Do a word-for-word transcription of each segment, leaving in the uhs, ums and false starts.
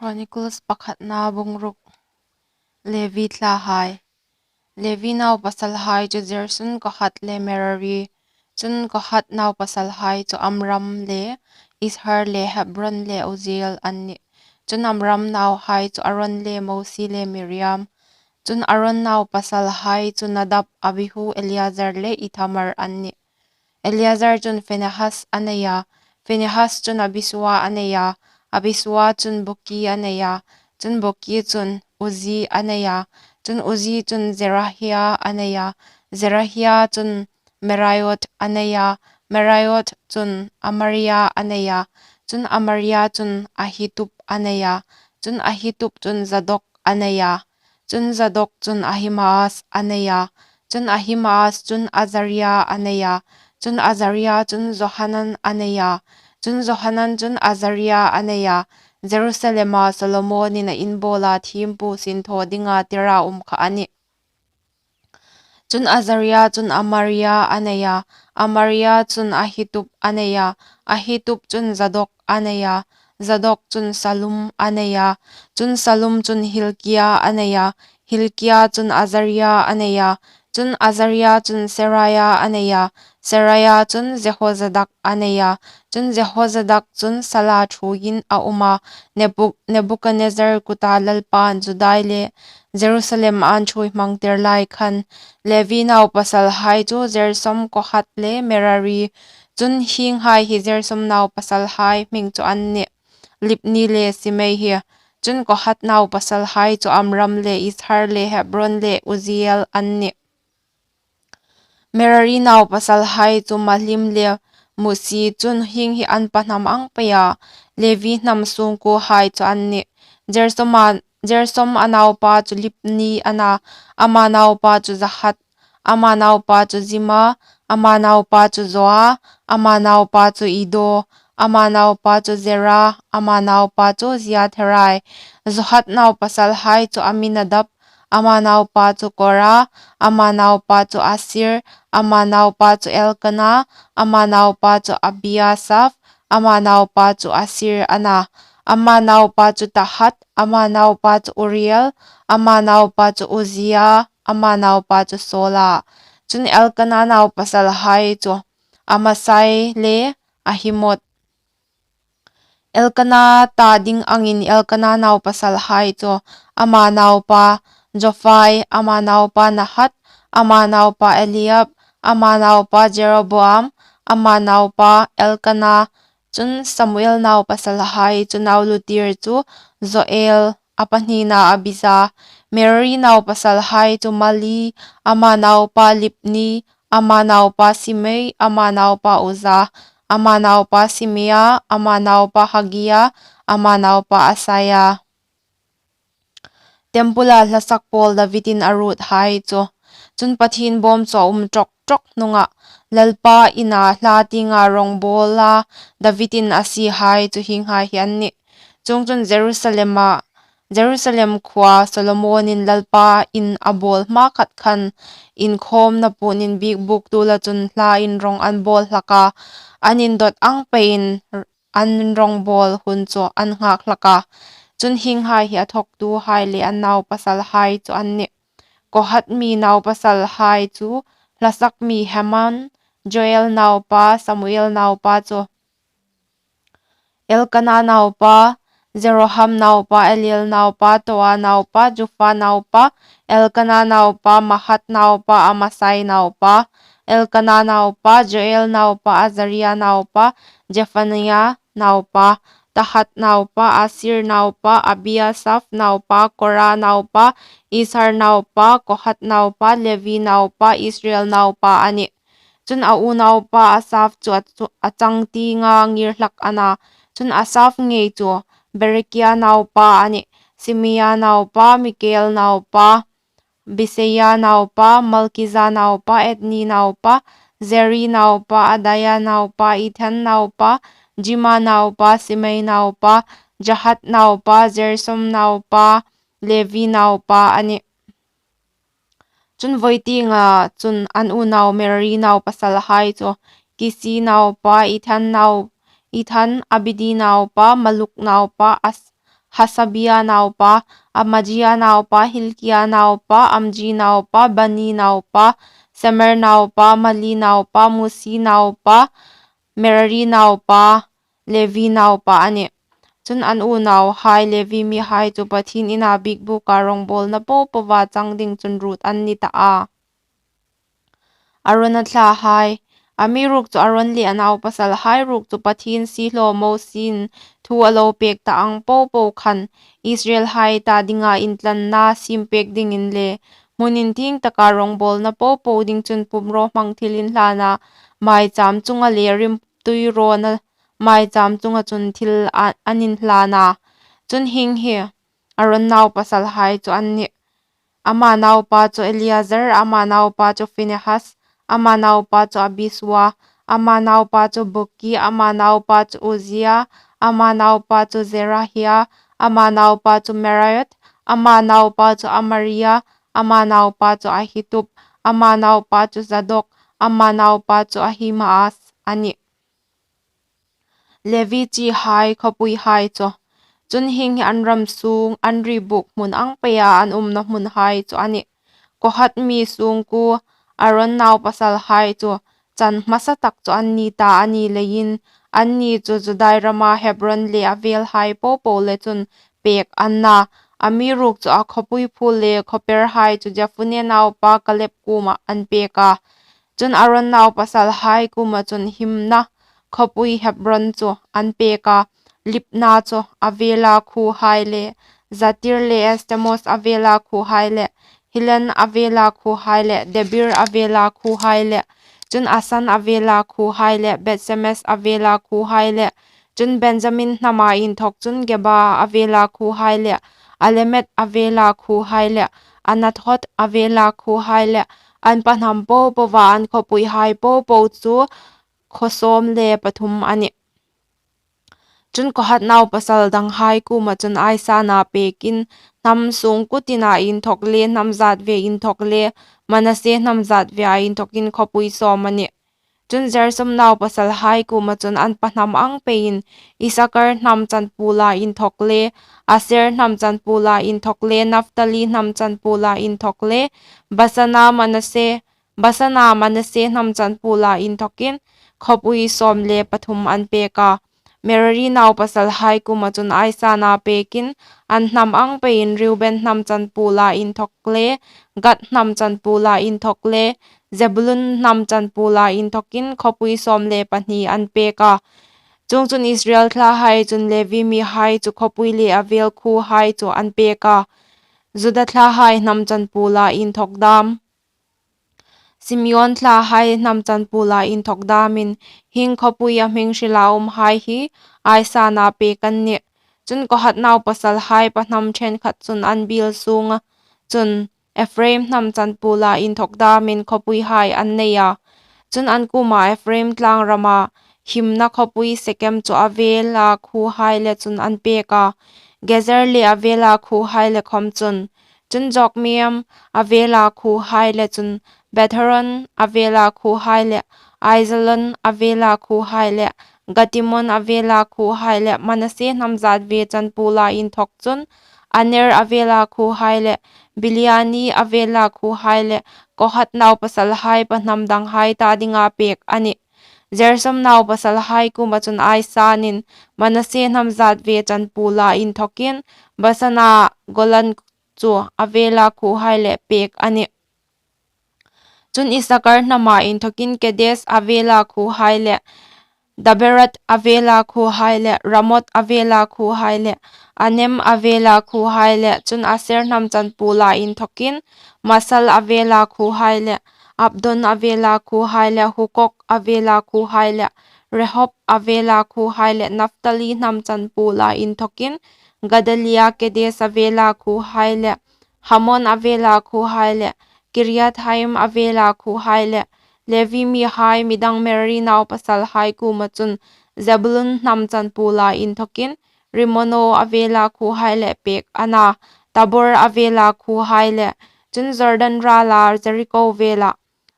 Chronicles pakhatna bung ruk. Levi thlahai. Levi naupasalhai chu Gerson, Kohath le Merari. Chun Kohath naupasalhai chu Amram le Izhar le Hebron le Uzziel an nih. Chun Amram nauhai chu Aaron le Mosi le Miriam. Chun Aaron naupasalhai chu Nadab, Abihu, Eleazar le Ithamar an nih. Eleazar chun Phinehas a nei a, Phinehas chun Abisua a nei a, Abisua chun Buki a nei a, chun Buki chun Uzi a nei a, chun Uzi chun Zerahia a nei a, Zerahia chun Meraiot a nei a, Meraiot chun Amaria a nei a, chun Amaria chun Ahitub a nei a, chun Ahitub chun Zadok a nei a, chun Zadok chun Ahimaaz a nei a, chun Ahimaaz chun Azaria a nei a, chun Azaria chun Johanan a nei a, chun Johanan chun Azaria a nei a, Jerusalema Solomonin a inbawla thiempu sinthaw dinga tira um kha a nih. Chun Azaria chun Amaria a nei a, Amaria chun Ahitub a nei a, Ahitub chun Zadok a nei a, Zadok chun Salum a nei a, chun Salum chun Hilkia a nei a, Hilkia chun Azaria a nei a, chun Azaria chun Seraia a nei a, Seraia chun Jehozadak a nei a, chun Jehozadak chun sala thuoiin a um a, Nebu-, Nebuchadnezzar kuta Lalpan Juda le Jerusalem an thuoi hmangtir lai khan. Levi naupasalhai chu Gersom, Kohath le Merari. Chun hienghai hi Gersom naupasalhai hming chu an nih, Libni le Simei hi. Chun Kohath naupasalhai chu Amram le Izhar le Hebron le Uzziel an nih. Merari naupasalhai chu Mahlim le Musi. Chun hieng hi an pa hnam ang pei a, Levi hnam sungkuohai chu an nih. Gersom a, Gersom a naupa chu Libni a na, ama naupa chu Jahat, ama naupa chu Zima, ama naupa chu Zoa, ama naupa chu Ido, ama naupa chu Zera, ama naupa chu Ziatherai. Zohat naupasalhai chu Aminadab, ama naupa chu Kora, ama naupa chu Asir, ama naupa chu Elkana, ama naupa chu Abiasaph, ama naupa chu Asir a na, ama naupa chu Tahat, ama naupa chu Uriel, ama naupa chu Uzia, ama naupa chu Sola. Chun Elkana naupasalhai chu Amasai le Ahimot. Elkana ta ding angin Elkana naupasalhai chu ama naupa Zophai, ama naupa Nahat, ama naupa Eliab, ama naupa Jeroboam, ama naupa Elkana. Chun Samuel naupasalhai chu nau lutir chu Joel, a pahnina Abija. Merari naupasalhai chu Mali, ama naupa Libni, ama naupa Simei, ama naupa Uza, ama naupa Simea, ama naupa Hagia, ama naupa Asaia. Tempula hlasak pawl Davidin a ruothai chu. Chun Pathien bawm chu a um ṭawk ṭawk hnunga Lalpa ina hla tienga rawngbawla Davidin a siehai chu hienghai hi an nih. Chuongchun Jerusalema, Jerusalem khuoa Solomonin Lalpa in a bawl hmakhat khan inkhawmna puon inbiekbûktu la chun hla inrawng an bawl hlak a, an indawt ang peiin an rawngbawl hun chu an nghak hlak a. Chun hienghai hi a thawktuhai le an naupasalhai chu an nih. Kohat mi naupasalhai chu hlasak mi Heman, Joel naupa, Samuel naupa chu Elkana naupa, Jeroham naupa, Eliel naupa, Toa naupa, Jupha naupa, Elkana naupa, Mahat naupa, Amasai naupa, Elkana naupa, Joel naupa, Azaria naupa, Jefania naupa, Tahat naupa, Asir naupa, Abiasaph naupa, Kora naupa, Izhar naupa, Kohat naupa, Levi naupa, Israel naupa a nih. Chun a unaupa Asaph chu a chu-, a changtienga ngir hlak a na. Chun Asaph ngei chu Berekia naupa a nih, Simea naupa, Mikel naupa, Biseia naupa, Malkija naupa, Etni naupa, Zeri naupa, Adaia naupa, Ethan naupa, Zima naupa, Simei naupa, Jahat naupa, Gersom naupa, Levi naupa a nih. Chun voitienga chun an unau Merari naupasalhai chu Kisi naupa, Ethan nau-, Ethan, Abidi naupa, Maluk naupa, As-, Hasabia naupa, Amazia naupa, Hilkia naupa, Amzi naupa, Bani naupa, Semer naupa, Mali naupa, Musi naupa, Merari naupa, Levi naupa a nih. Chun an unauhai Levi mihai chu Pathien ina biekbuka rawngbawlna po poa chang ding chun ruot an ni ta a. Arona thlahai. Amiruokchu Aron le a naupasalhai ruok chu Pathien siehlaw Mosiein thu a lo pek ta ang po po khan Israelhai ta dinga intlanna siem pek dingin le hmun inthieng taka rawngbawlna po po ding chun pumrawhmang thilinhlana maicham chunga le rimtuirawna maicham chunga chun thil a, an inhlan a. Chun hieng hi Aron naupasalhai chu an nih. Ama naupa chu Eleazar, ama naupa chu Phinehas, ama naupa chu Abisua, ama naupa chu Buki, ama naupa chu Uzzia, ama naupa chu Zerahia, ama naupa chu Meraiot, ama naupa chu Amaria, ama naupa chu Ahitub, ama naupa chu Zadok, ama naupa chu Ahimaas a nih. Levi chihai khawpuihai chu. Chun hieng hi an ram sung, an ri buk hmun ang peia an umna hmunhai chu a nih. Kohat mi sung kuo Aron naupasalhai chu chan hmasa tak chu an ni ta a ni leiin, anni chu Judai rama Hebron le a velhai po po le chun pek an na. Amiruokchu a khawpui phul le khawperhai chu Jephune naupa Kaleb kuoma an pek a. Chun Aron naupasalhai kuoma chun himna khawpui Hebron chu an pek a, Libna chu a vela khuohai le, Jatir le Estemos a vela khuohai le, Hilen a vela khuohai le, Debir a vela khuohai le, chun Asan a vela khuohai le, Bethsemes a vela khuohai le, chun Benjamin hnama inthawk chun Geba a vela khuohai le, Alemet a vela khuohai le, Anathot a vela khuohai le, an pa hnam po poa an khawpuihai po po chu khaw sawm le pathum a nih. Chun Kohat naupasal danghai kuoma chun aisana pekin, hnam sungkuo tina inthawk le, hnam zat ve inthawk le, Manasse hnam zat ve a inthawkin khawpui sawm a nih. Chun Gersom naupasalhai kuoma chun an pa hnam ang peiin, Isakar hnam chanpuola inthawk le, Aser hnam chanpuola inthawk le, Naphtali hnam chanpuola inthawk le, Basana Manasse, Basana Manasse hnam chanpuola inthawkin khawpui sawm le pathum an pek a. Merari naupasalhai kuoma chun aisana pekin, an hnam ang peiin Reuben hnam chanpuola inthawk le, Gad hnam chanpuola inthawk le, Zebulun hnam chanpuola inthawkin khawpui sawm le pahni an pek a. Chuongchun Israel thlahai chun Levi mihai chu khawpui le a vel khuohai chu an pek a. Juda thlahai hnam chanpuola inthawk dam, Simeon thlahai hnam chanpuola inthawk damin, hieng khawpui a hming hrila umhai hi aisana pek an nih. Chun Kohat naupasalhai pa hnam ṭhenkhat chun an biel sunga chun Ephraim hnam chanpuola inthawk damin khawpuihai an nei a. Chun an kuoma Ephraim tlangrama himna khawpui Sekem chu a vela khuohai le chun an pek a. Gezer le a vela khuohai le khawm chun, chun Jokmeam a vela khuohai le chun, Beth-horon a vela khuohai le, Aijalon a vela khuohai le, Gathrimon a vela khuohai le, Manasse hnam zat ve chanpuola inthawk chun, Aner a vela khuohai le, Bileani a vela khuohai le, Kohat naupasalhai pa hnam danghai ta dinga pek a nih. Gersom naupasalhai kuoma chun aisanin, Manasse hnam zat ve chanpuola inthawkin, Basana Golan chu a vela khuohai le pek a nih. Chun Isakar hnama inthawkin Kedes a vela khuohai le, Daberat a vela khuohai le, Ramot a vela khuohai le, Anem a vela khuohai le, chun Aser hnam chanpuola inthawkin, Masal a vela khuohai le, Abdon a vela khuohai le, Hukok a vela khuohai le, Rehob a vela khuohai le, Naphtali hnam chanpuola inthawkin, Gedalia Kedes a vela khuohai le, Hamon a vela khuohai le, Kiriathaim a vela khuohai le, Levi mihai midang Merari naupasalhai kuoma chun Zebulun hnam chanpuola inthawkin, Rimono a vela khuohai le pek a na, Tabor a vela khuohai le, chun Jordan rala Jeriko vela,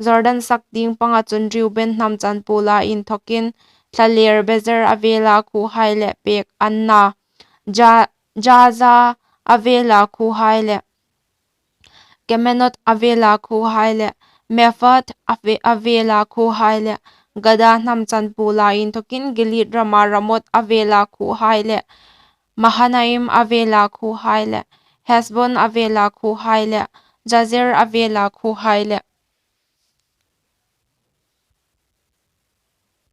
Jordan sak ding panga chun Reuben hnam chanpuola inthawkin, thlaler Bezer a vela khuohai le pek an na, Ja-, Jaza a vêla khuohai leh, Kemeloth a vêla khuohai leh, Mephaath a vêla khuohai leh, Gada hnam chanpuola inthawkin Gilead rama Ramoth a vêla khuohai leh, Mahanaim a vêla khuohai leh, Hesbon a vêla khuohai leh, Jazer a vêla khuohai leh,